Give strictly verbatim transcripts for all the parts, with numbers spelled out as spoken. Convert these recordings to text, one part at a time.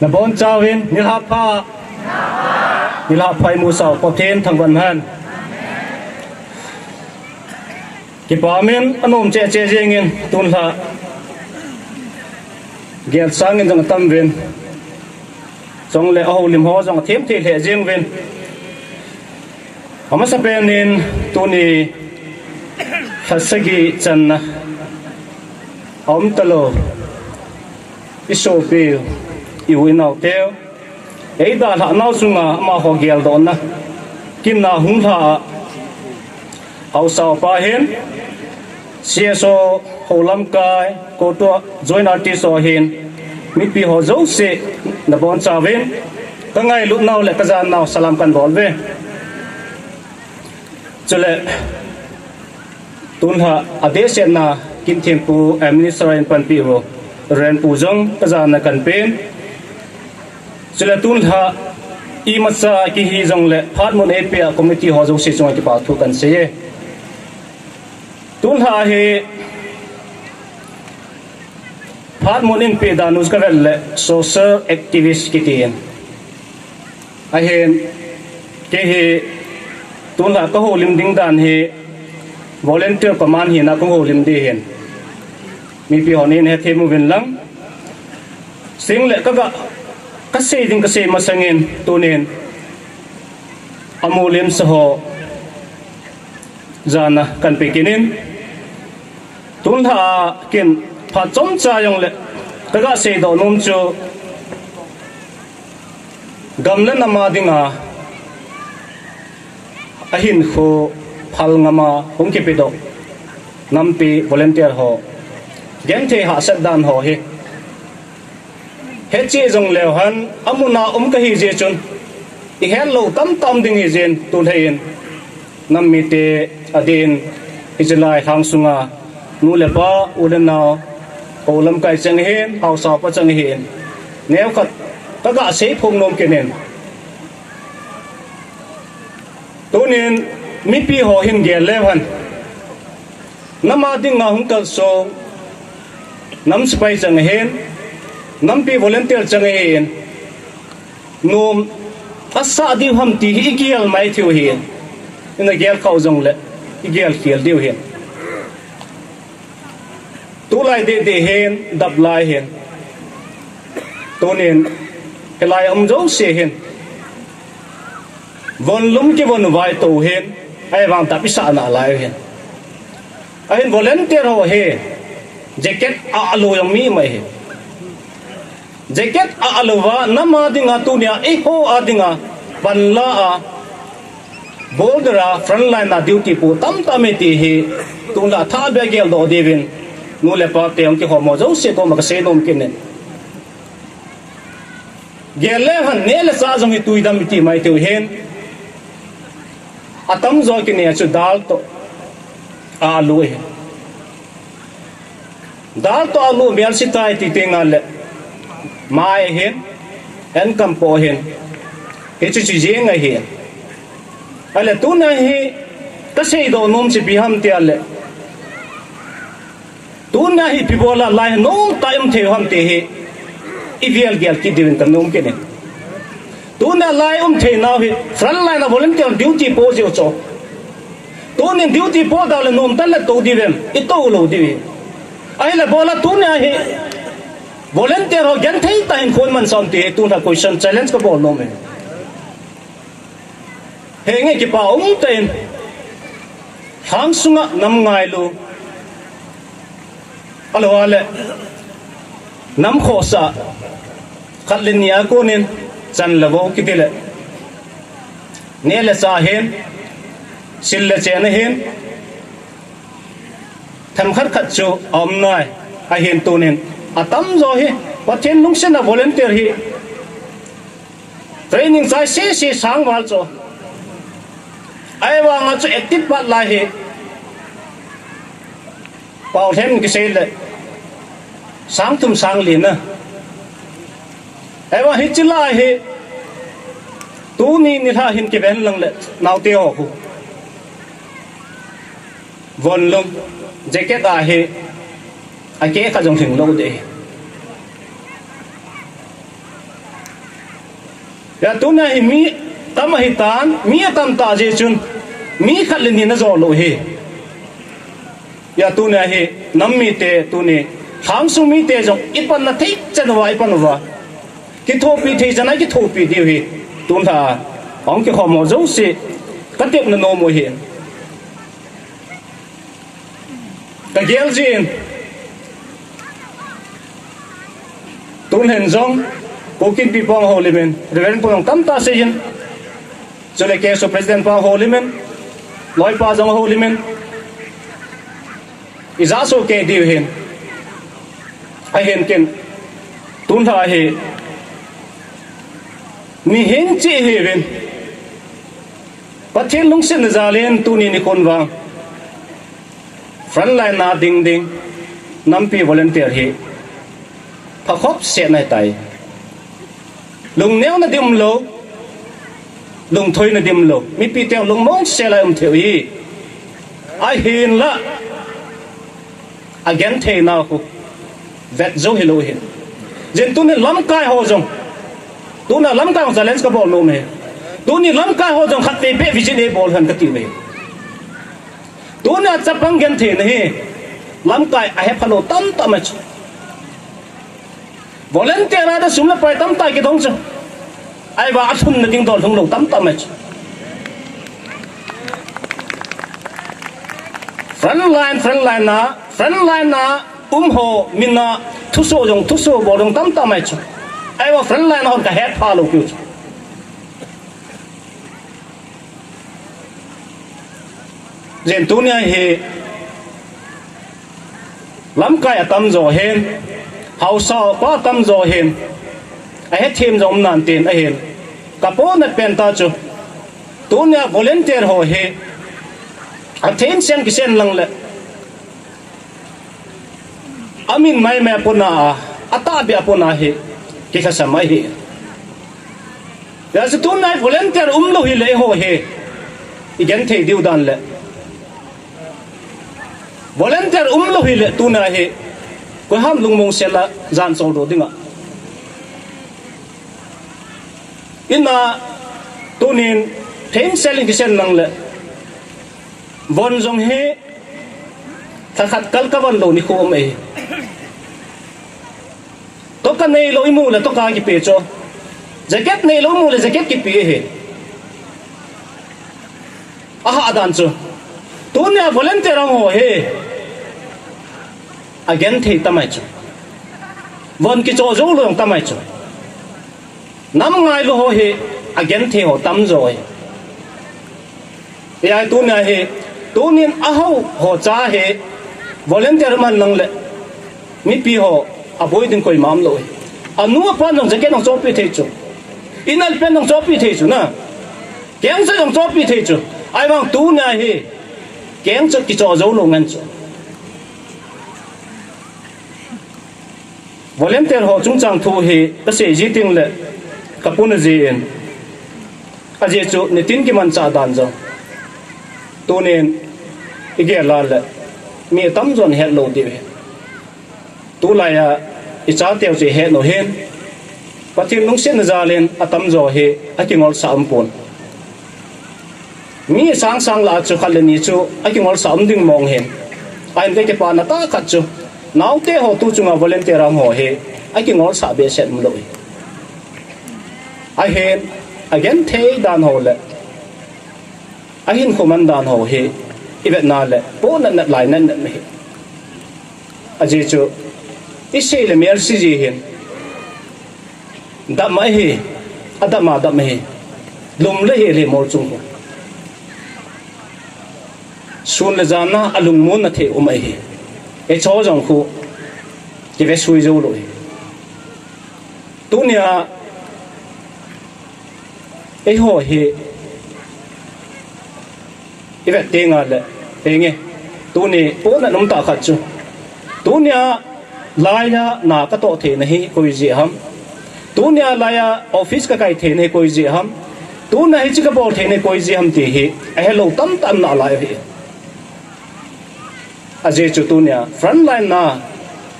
Nabonchauvin nilhah pha. Nilhah pha imusah u Pathen thangvah hen. Kipa min anom cheh cheh jengin tunlhah gel sangin jong atam uvin. Chule ahoulim ho jong athem thei lheh jeng uvin. Amasapen in tuni lha sagi channa aum talou isopiu, i-u inaoteu eidalhah nau chunga amaho geldohna kinna hunglha a, haosa upa hin, C S O ho lamkai, KOTU joint artist ho hin, mipi ho jouse nabonchauvin kangailut nau le kajan nau salam kahin bol uve. Chule tunlhah adehsetna Kinthempu, eh, Minister in panpiu Reverend pu jong kajan na kahin pen. Chule tunlhah imacha kihi jongle phatmun eipeh a committee ho jouse chunga kipathu kahin seiye. Tunlhah hi phatmun eipeh dan u kavet le social activist kitin. Ahin, kei hi tunlhah kahoulim ding dan hi volunteer command hina kahoulim ding ahin. Mipi hon hethem uvin lang. Chule kaga, kasei ding kasei masangin tunin amu limsa ho jana kahin pe kit in. Tunlhah kin phat chomcha jongle kaga seidoh nom chu gam le nam a dinga ahinkho phal ngam a hung kipedoh nampi volunteer ho genthei hahsat dan ho hi. Hiche jongleu hen, amun a um kahi jeh chun, ihet lou tamtah um ding hijeh in, tulhei in, nam mite adin, hiche lai lhang sunga, nu le pa, u le nao, ho lamkai cheng ahin, haosa upa cheng ahin, neokhat, kaga seiphong nom kit in. Tunin, mipi ho hin gel leu hen. Nam a dinga hung kalsong, nam sepai cheng ahin, nampi volunteer cheng ahin, nom asah diu ham ti hi igel mai thei u ahin, ina gel khah u jongle, igel khel diu ahin. Tulai deh deh hin, dap lai hin. Tunin, hilai a um jouse hin. Von lum kivon uva tou hin, ahivang dap isah nalai u hin. Ahin volunteer ho hi, jacket a alou jong mi mai hin. Jacket a alouva, nam a dinga tunia, eiho a dinga, panla a, border a, front line a duty po tamtah um e ti hi, tunlhah thabeh a geldoh diuvin, nu le pa te hung kihom ho jouse koma kasei nom kit in. Gel leu hen neh le chah jong hi tuidam iti mai thei u hin. Atamjo kineh chu dal toh alu ahi. Dal toh alu mel sitai ti teng le mai ahin, enkam po ahin. Hichu chu jeng ahi. Ahile tuna hi kaseidoh nom chu ipi ham tile. Tuna hi ipi bola lai nomtah a um thei u ham ti hi, ivel gel kit diuvin kanom kit in. Tuna lai um thei nau hi, front line a volunteer duty po jeh u chu. Tunin duty po dau le nomtah le tou diu vem, itou lou diu hi. Ahile bola tuna hi, volunteer ho genthei tah in khon man sam ti hi, tuna question challenge kabol nom e. Henge kipa um tah in, lhang sunga nam ngailu, ahilou le, nam khohsah, khat le ni a konin, chan le vo kiti le, neh le chah hin, sil le chen ahin, themkhat khat chu aum nai, ahin tunin, atamjo hi, Pathen lungsetna volunteer hi, training chai sese sang val chu. Ahivanga chu active part lai hi. Pao lhem kisei le. Sang thum sang li na. Ahivang hiche lai hi. Tuni nilhah hin kiven lang le. Naote ho khu. Von lum. Jacket a hi. Akeh kha jong hing lou ding. Ya tunia hi mi tam ahi tan, mi atam ta jeh chun, mi khat le ni na jo lou hi. Ya tunia hi nam mite tuni, lhangsung mite jong i panna thei chan uva, i pan uva. Kithopi thei chan a kithopi diu hi. Tun lha, ong kikhom ho jouse, ka tepna nom u hi. Ka gel jin. Tun hin jong, Kuki Inpi pang houlim in, Reverend pu jong tamtah sei in. Chule K S O President pang houlim in, loipa jong houlim in. I ja soh kei diu hin. Ahin ken. Tun lha hi. Mihem chi hi vin. Pathen lungsetna jal in tuni nikhon vang frontline a ding ding nampi volunteer hi phakhop seh nahi tai. Lungneo na dim lou, lungthoi na dim lou. Mipi teu lungmong sel a um thei u hi. Ahinla. Agenthei nau khu vet jou hilou hin. Jin tuni lamkai ho jong. Tuna lamkai ho challenge ka bol nom e. Tuni lamkai ho jong khat vei beh visit nei bol hen ka ti ve. Tuna chapang genthei na hi. Lamkai a hepha lou tamtah mai chu. Volunteer a da sum le pai tamtah kidong chu. Ahivang a thum na ding dol hung lou tamtah mai chu. Frontline, frontline na, frontline na, um ho, min na, thuso jong, thuso bol jong tamtah mai chu. Ahivang frontline na hon ka hepha lou kiu chu. Jin tunia hi lamkai atam jo hin, haosa pa atam jo hin, ahethem jong um nan tin ahin. Ka ponat pen ta chu, tunia volunteer ho hi, athei sen kisen lang le, amin mai mai a pona a, atahbeh a pona hi, kilhasam ahi. Hijeh chun tuna hi volunteer umlou hile eiho hi, i genthei diu dan le. Volunteer umlou hile tuna hi, koiham lungmong sel a jan choldo ding a. Ina tunin, thei sen kisen lang le. Von jong hi, thakhat kal ka von lou nikho um e. Toka neilou imu le toka kipe chu. Jacket neilou imu le jacket kipe hi. Aha dan chu. Tunia volunteer ho hi. Agenthei tamai chu. Von kicho jou lou tamai chu. Nam ngailu ho hi, agenthei ho tamjo hi. Hiya tunia hi, tunin ahao ho cha hi, volunteer man lang le, mipi ho, aboi ding koima umlou hi. Anu apa nang jacket nang chopi thei chu. Inal pen nang chopi thei chu na. Kengsa nang chopi thei chu. Ahivang tunia hi, kengsa kicho jou lou ngen chu. Volunteer ho chungchang thu hi kasei ji ting le kapuna ji in. Ajeh chu nitin kimanchah dan jong. Tunin igel a le mi tamjon hetlou diu hi. Tulai a ichateu chu ihet u hin. Pathen lungsetna jal in atamjo hi akingolsah um pon. Mi sang sang lah a chu khat le ni chu akingolsah um ding mong hin. Ahin kakipana tah khat chu. Naote ho tu chunga volunteer a hung ho hi akingolsah behseh umlou hi. Ahin agenthei dan ho le ahinkho man dan ho hi ivetna le ponat nat lai nat nat hi. Ajeh chu isei le melse ji hin. Dam ahi, adam a dam ahi. Lum le hel hi mol chung khu. Sun le jan a alungmon na thei um ahi. Eiho jong khu kivesui jou lou hi. Tunia eiho hi ivet teng a le, henge, tuni ponat um tah khat chu. Tunia laiya na katoh theina hi koi jeh ham. Tunia laiya office kakai theina hi koi jeh ham. Tunia hiche kabol theina hi koi jeh ham ti hi ahelou tamtah um nalai u hi. Ajeh chu tunia frontline na,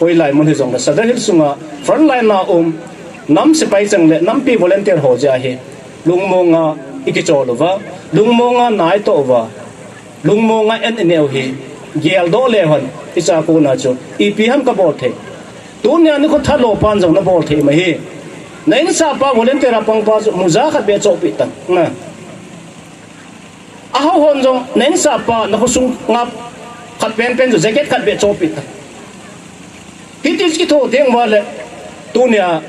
hoilai mun hijongle Sadar Hills sunga frontline na um, nam sepai chang le nampi volunteer ho jeh a hi, Lungmonga ikichol uva, lungmonga naitoh uva, lungmonga en ineu hi, geldoh leu hen, icha kona chu ipi ham kabol thei. Tunia nikho thalo pan jong nabol thei mahi. Na insahpa volunteer a pangpa chu muja khat beh chohpeh tan. Na. Ahao hon jong na insahpa nakho sunga khat penpen chu jacket khat beh chohpeh tan. Hiti kitho teng uva le, tunia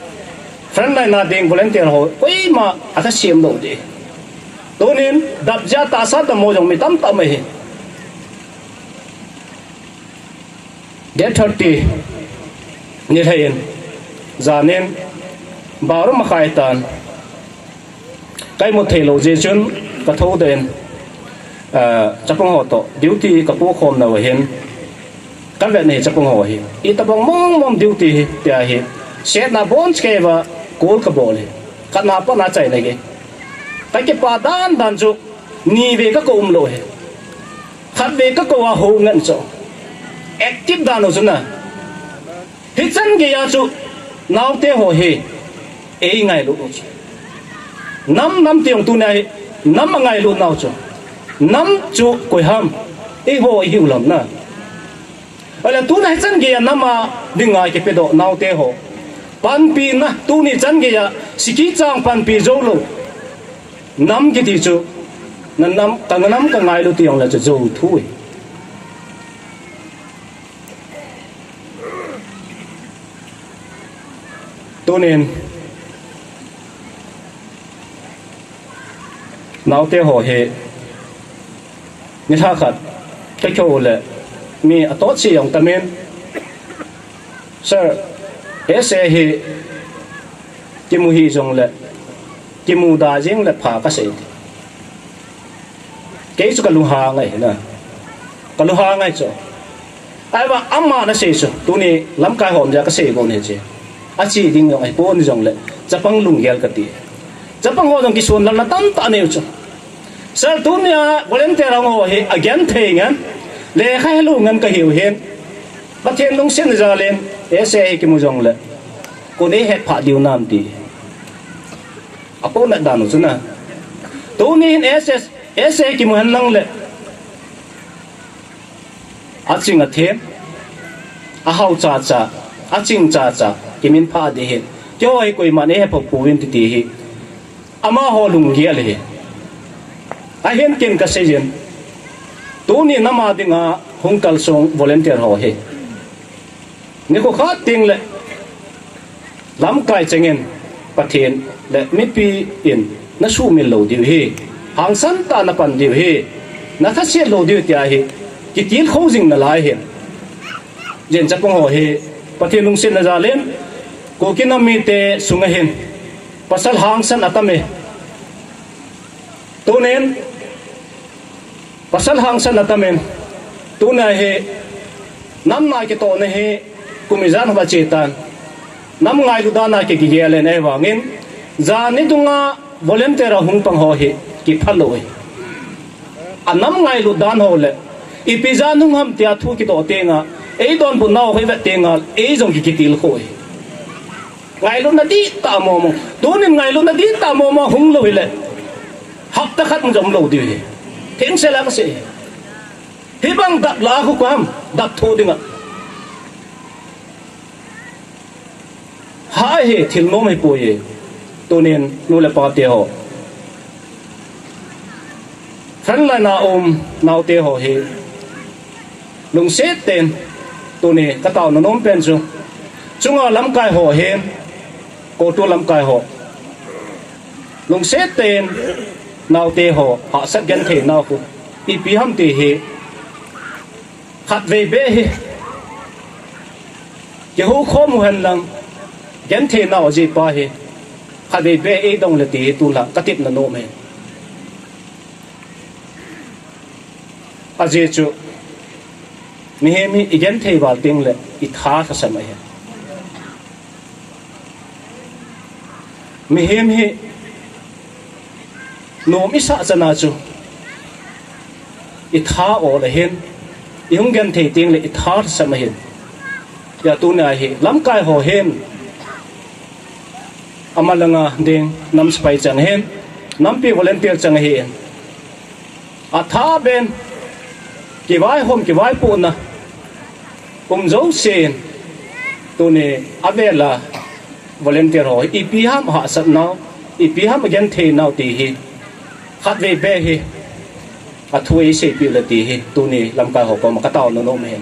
frontline a ding volunteer ho koima atha sem lou ding. Tunin dap jeh a tahsa damo jong mi tamtah um ahi. Date thirty nilhah in, janin, baro makhai tan, ka imut theilou jeh chun, kathoudoh in, ah, chapang ho toh duty kapokhom nau ahin, kavet na hi chapang ho hi itobang mong mong duty hi tia hi, setna bonchakeiva call kabol hi, khatna patna achaina gei. Kakipah dan dan chu, nivei kakou umlou hi. Khatvei kakou a hou ngen chu, active dan u chu na. Hichan geiya chu naote ho hi eingailut u chu, nam nam ti jong tunia hi nam angailut nau chu, nam chu koi ham, eiho ihiu lam na. Ahile tuna hichan geiya nam a dinga kipedoh naote ho, panpina tuni chan geiya sikichang panpi joulou, nam kiti chu, na nam, ka nam kangailu ti jongle chu jou thu hi. Tunin naote ho hi nilhah khat kakihou le, mi atohse jong tamin, Sir, SA hi kimu hijongle, kimu da jeng le pha kasei ti. Kei chu kalunghang ahi na. Kalunghang ahi chu. Ahivang ama nasei chu, tuni lamkai ho um jeh a kasei gon ahi chu. Ache ding jong ahipon jongle, chapang lunggel kati. Chapang ho jong kisonlelna tamtah aneiu chu. Sir, tunia volunteer ho hi agenthei ngen, lekha helou ngen kahiu hin, Pathen lungsetna jal in SA hi kimu jongle, kon eihetphah diu nam ti. Apohnat dan u chu na. Tuni hin SA, SA kimu henlang le, aching athem, ahao chacha, aching chacha kiminphah ding ahin, keiho hi koiman eihephah pouvin titi hi amaho lunggel ahi. Ahin ken kaseijin, tuni nam a dinga hung kalsong volunteer ho hi, nikho khat tengle lamkai chengin Pathen le mipi in nasuhmil lou diu ahi, hangsan tah a napan diu ahi, nathase lou diu ahi tia hi kitilkhou jing nalai ahin. Jen chapang ho hi Pathen lungsetna jal in, Kuki nam mite sunga hin pasal hangsan atam e. Tunin pasal hangsan atamin, tuna hi nam na kitohna hi kum ijat ham ache tan, nam ngailut dan a kigel in, ahivangin jani dunga volunteer a hung pang ho hi kiphalou ahi. Anam ngailut dan ho le, ipi jan hung ham tia thu kidoh tenga, eidonbutnau ho ivet tenga, eijong ki, kitilkhou ahi. Ngailutna dihtah mongmong, tunin ngailutna dihtah mongmong hunglou hile, hapta khat jong umlou diu ahi. Thengsel a kasei. Hibang dap lah a khu kaham, dap thoh dinga. Hah ahi, thil nom ahipoi. Tunin nu le pa teho, frontline a um naote ho hi, lungset tah in, tuni kataona nompen chu, chunga lamkai ho hin, CoTU lamkai ho, lungset tah in naote ho hahsat genthei nau khu ipi ham ti hi, khatvei beh hi kihoukhom u henlang, genthei nau ajihpa hi khatvei beh eidong le ti hi tulha katepna nom ahi. Ajeh chu, mihem hi igenthei val tengle itha lhasam ahi. Mihem hi nom isah chana chu itha ol ahin, ihung genthei tengle itha lhasam ahin. Hia tunia hi lamkai ho hin, amalanga ding nam sepai chang hin, Nampi volunteer chang ahi. Atha ben, kivaihom, kivaipohna um jousen, tuni avela volunteer ho ipi ham ahahsat nau, ipi ham agenthei nau ti hi khatvei beh hi athu eiseipeh le ti hi tuni lamkai ho koma kataona nom ahi.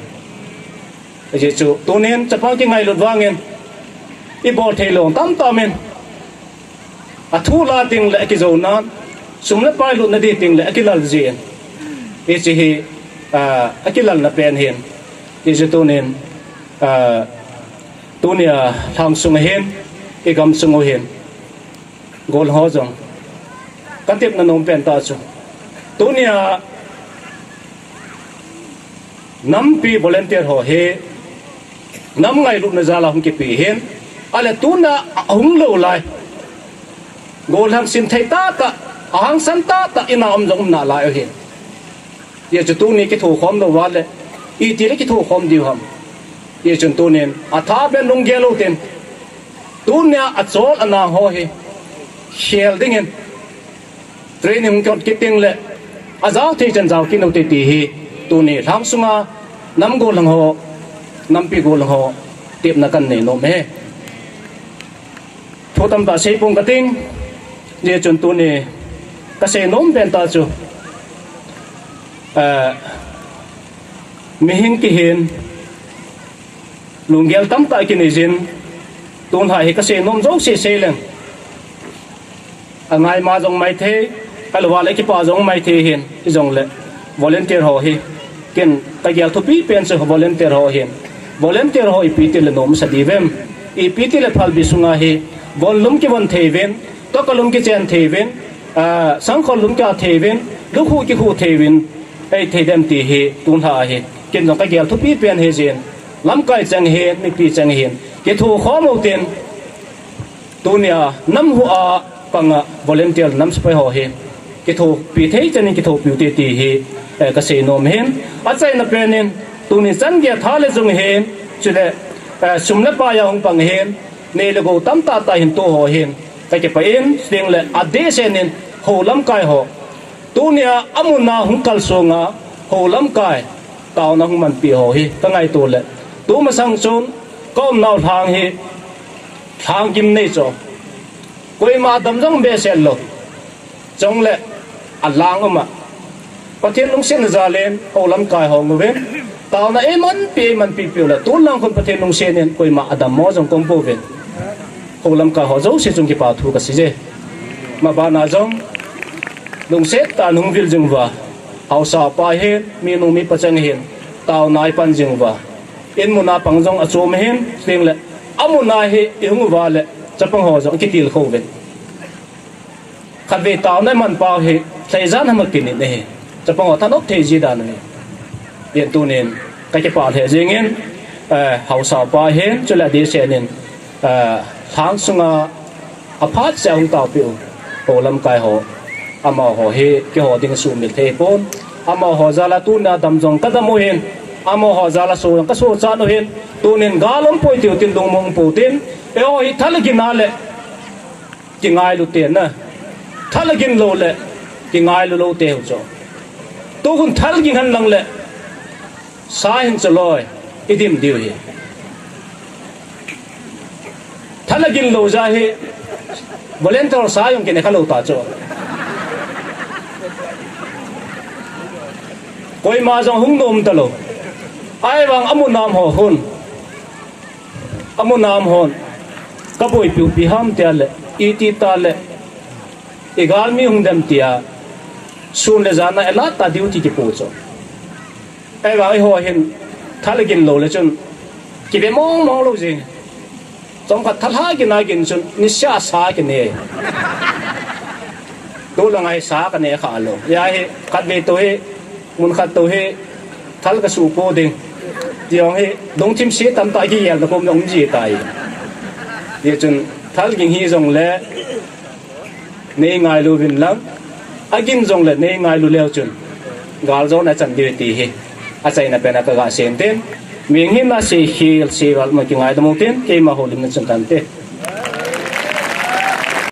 Ajeh chu tunin chapang kingailut vangin ibol thei lou tamtah um in, athu la ding le akijou nan, sum le pai lutna ding le akilal jin, hiche hi, ah, akilalna pen ahin. Hiche tunin, ah, tunia lhang sung ahin, igam sung u hin, gollhang ho jong katepna nom pen tah chu, tunia nampi volunteer ho hi nam ngailutna jal a hung kipe ahin, ahile tuna ahung lou lai, gollhang simthei tahtah, ahangsan tahtah in a um jong um nalai u ahin. Hiche tuni kithokhom lou uva le itile kithokhom diu ham? Hichun tunin atha ben lunggel u hitin, tunia achol anang ho hi khel dingin training hung kihot kit ding le ajao thei chan jao kit u hite ti hi tuni lhang sunga nam gollhang ho, nampi gollhang ho tepna kanei nom ahi. Thu tamtah seipong kating, hichun tuni kasei nom pen tah chu, eh, mihem kihin lunggel tamtah kinei jin, tulha hi kasei nom jouse sei leng, angaima jong maithei, alouva le kipah jong maithei ahin, hijongle volunteer ho hi ken kagel thupi pen chu volunteer ho ahin. Volunteer ho ipi tile nomsa diu vem? Ipi tile phalbi sunga hi von lum kivon thei uvin, toka lum kichen thei uvin, ah, sangkhol lum kia thei uvin, lukhuh kikhuh thei uvin, eithei dem ti hi tulha hi ken jong kagel thupi pen ahi jin. Lamkai chang ahin, mipi chang ahin, kithokhom u hitin, tunia nam hua panga volunteer nam sepai ho hi kithopi thei chan in kithopi u hite ti hi, eh, kasei nom ahin. Achaina pen in tuni chan gei a tha le jung ahin, chule, eh, sum le pai a hung pang ahin, nei le gou tamtah tah ahin, tu ho ahin kakipah in, chuteng le adehset in hou lamkai ho, tunia amun a hung kalsong a hou lamkai taona hung manpi ho hi kangaito le, tumasang chun kaumnau lhang hi lhang gimnei chu, koima dam jong behseh lou, chule alang um a, Pathen lungsetna jal in hou lamkai ho hung uvin, taona eimanpi, eimanpi piu le, tun lang khun Pathen lungset in koima adam mo jong kaum pouvin, hou lamkai ho jouse chung kipa thu kasei e. Mabana jong lungset tah in hung vil jing uva, haosa pa ahin, minu mipa chang ahin, taona a ipan jing uva, in mun a pang jong achom ahin, chuteng le amun a hi ihung uva le chapang ho jong akitilkhou uvin, khatvei taona iman pau hi lhaijan ham akinit ahi. Chapang ho thanop thei ji dan ahi. Hijeh in tunin kakipah lheh jeng in, eh, haosa pa ahin, chule adehset in, eh, lhang sunga aphat seh a hung taopeh u hou lamkai ho, amaho hi keiho ding sumil thei pon. Amaho jal a tunia dam jong kadam u ahin, amaho jal a so jong kasochat u ahin, tunin gal um poi tiu hitin, lungmong um poi hitin, eiho hi thal gin a le kingailu te na, thal gin lou le kingailu lou te u chu, tukhun thal gin hen lang le sa hin chu loi, idim diu ahi. Thal gin lou jeh a hi volunteer sa jong kine khalou ta chu, koima jong hung nom talou. Ahivang amun a um ho hin, amun a um hon kaboipiu ipi ham tia le, iti ta le, igalmi hung dem tia, sun le jan a ilah ta diu ti kipu chu. Ahivang eiho hin thal gin lou le chun kive mong mong lou jeng. Chomkhat thal ha gin a gin chun nisea sa kine, tulanga hi sa kane khalou. Hijeh a hi khatvei tou hi, mun khat tou hi thal kasuh pou ding ti jong hi, lungthim se tamtah kigel na kom jong um ji tai. Hichun thal gin hijongle neingailu uvin lang, agin jongle neingailu leu chun galjona achan diu ti hi achaina pen a kaga sei in tin, mihing hinna seikhel seival ma kingaidam u hitin, keima houlimna chun kante.